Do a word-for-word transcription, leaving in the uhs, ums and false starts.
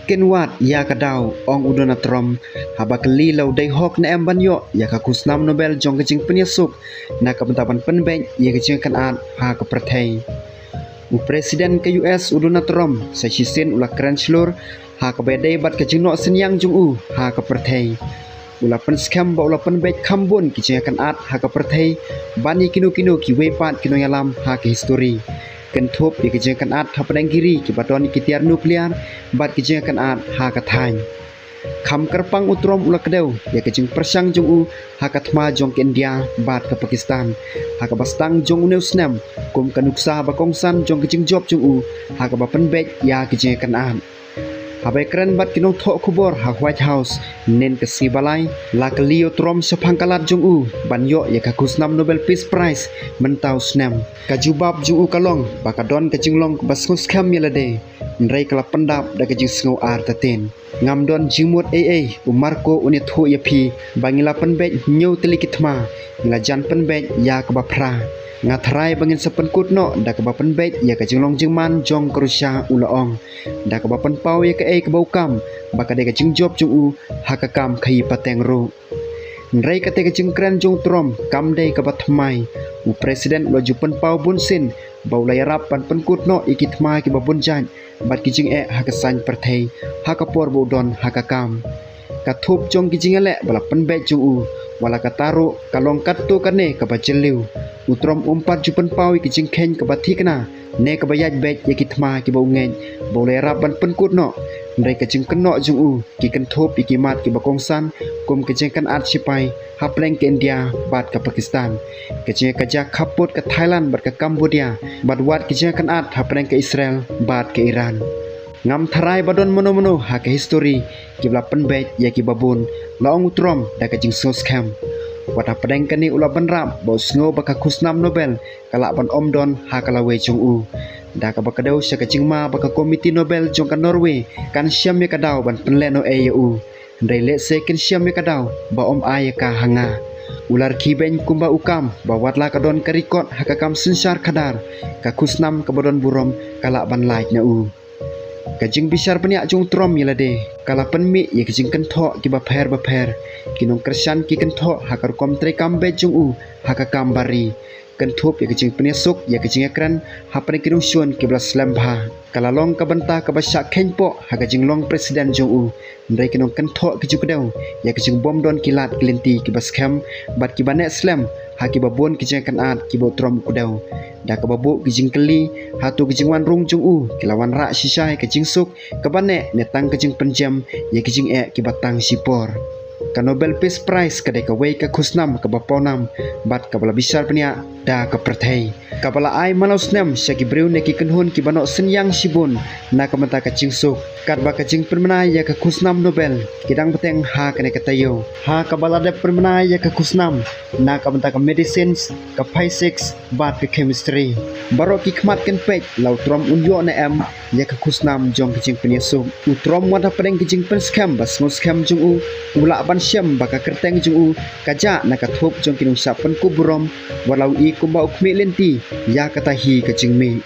Kin wad ïa ka daw, ong u Donald Trump, haba kylli lada u dei hok ne em ban ïoh ïa ka khusnam Nobel jong ka jingpynïasuk na ka bynta ban pynbeit ïa ka jingkynad ha ka pyrthei. U President ka U S u Donald Trump sa shisien u la kren shlur ha kaba ïadei bad ka jingnoh synñiang jong u ha ka pyrthei. U la pynskhem ba u la pynbeit kham bun ki jingkynad ha ka pyrthei ban ïa kino kino kiwei pat ki nongïalam ha ka histori, kynthup ïa ka jingkynad hapdeng ki ri kiba don ïa ki tiar nukliar bad ki jingkynad ha ka thaiñ. Kham kyrpang u Trump u la kdew ïa ka jingpyrshang jong u ha ka thma jong ka India bad ka Pakistan ha kaba sdang jong une u snem kum ka nuksa ba kongsan jong ka jingjop jong u ha kaba pynbeit ïa ka jingkynad. Haba ïakren bad ki nongthoh khubor ha White House hynnin ka sngi ba lai, la kylli u Trump shaphang ka lad jong u ban ïoh ïa ka khusnam Nobel Peace Prize mynta u snem. Ka jubab jong u ka long ba ka don ka jinglong kaba sngewskhem ïa lade, hynrei ka la pyndap da ka jingsngew artatien. Ngam don jingmut ei ei, u Marco un ïathuh ïa phi ba ngi la pynbeit hynñiew tylli ki thma, ngi la jan pynbeit ïa kaba phra. Nga tharai ba ngin sa pynkut noh da kaba pynbeit ïa ka jinglong jingman jong ka Russia, u la ong, da kaba pynpaw ïa kaei kaba u kam ba ka dei ka jingjop jong u ha ka kam khaïi pateng ruh. Hynrei kata ka jingkren jong u Trump kam dei kaba thymmai. U President u la ju pynpaw bunsien ba u la ïarap ban pynkut noh ïa ki thma kiba bun jait bad ki jingeh ha ka saiñ pyrthei ha ka por ba u don ha ka kam. Ka thup jong ki jingïaleh ba la pynbeit jong u, wat la katta ruh, ka long katto katne kaba jylliew. U Trump um pat ju pynpaw ïa ki jingkheiñ kaba thikna ne kaba ïaid beit ïa ki thma kiba u ngeit ba u la ïarap ban pynkut noh, hynrei ka jingkynnoh jong u ki kynthup ïa ki mat kiba kongsan kum ka jingkynad shipai hapdeng ka India bad ka Pakistan, ka jingïakajia khappud ka Thailand bad ka Cambodia, bad wat ka jingkynad hapdeng ka Israel bad ka Iran. Ngam tharai ba don mano mano ha ka histori kiba la pynbeit ïa kiba bun, la ong u Trump da ka jingsngewskhem. Wat hapdeng kane u la bynrap ba u sngew ba ka khusnam Nobel ka lah ban ym don ha ka lawei jong u, da kaba kdew sha ka jingma ba ka Komiti Nobel jong ka Norway kan shem ïa ka daw ban pynlehnohei ïa u. Hynrei lehse kin shem ïa ka daw ba ym ai ïa ka ha nga. U la rkhie beiñ kumba u kam ba wat la ka don ka rikod ha ka kam synshar khadar, ka khusnam kaba don burom ka lah ban lait na u. Ka jingbishar bniah jong u Trump ïa lade ka la pynmih ïa ki jingkynthoh kiba pher bapher. Ki nongkyrshan ki kynthoh ha ka rukom treikam beit jong u ha ka kam ba ri, kynthup ïa ka jingpynïasuk ïa ka jingïakren hapdeng ki nongshun kiba la slem bha. Ka la long ka bynta kaba shah kheiñpoh ha ka jinglong President jong u, hynrei ki nongkynthoh ki ju kdew ïa ka jingbym don ki lad ki lynti kiba skhem bad kiba neh slem ha kiba bun ki jingkynad kiba u Trump u kdew. Da kaba buh ki jingkylli, hato ki jingwan rung jong u ki la wanrah shisha ïa ka jingsuk kaba neh ne tang ka jingpynjem ïa ki jingeh kiba tang shipor? Ka Nobel Peace Prize ka dei kawei ka khusnam kaba pawnam bad kaba la bishar bniah da ka pyrthei, kaba la ai malau snem sha ki briew ne ki kynhun kiba noh synñiang shibun na ka bynta ka jingsuk. Katba ka jingpynbna ïa ka khusnam Nobel ki dang bteng ha kane ka taïew, ha kaba la dep pynbna ïa ka khusnam na ka bynta ka medicines, ka physics bad ka chemistry. Baroh ki khmat kin peit la u Trump un ïoh ne em ïa ka khusnam jong ka jingpynïasuk. U Trump wat hapdeng ka jingpynskhem ba sngewskhem jong u, u lah ban shem ba ka kyrteng jong u ka jah na ka thup jong ki nongshah pynkup burom, wat la u i kumba u khmih lynti ïa kata hi ka jingmih.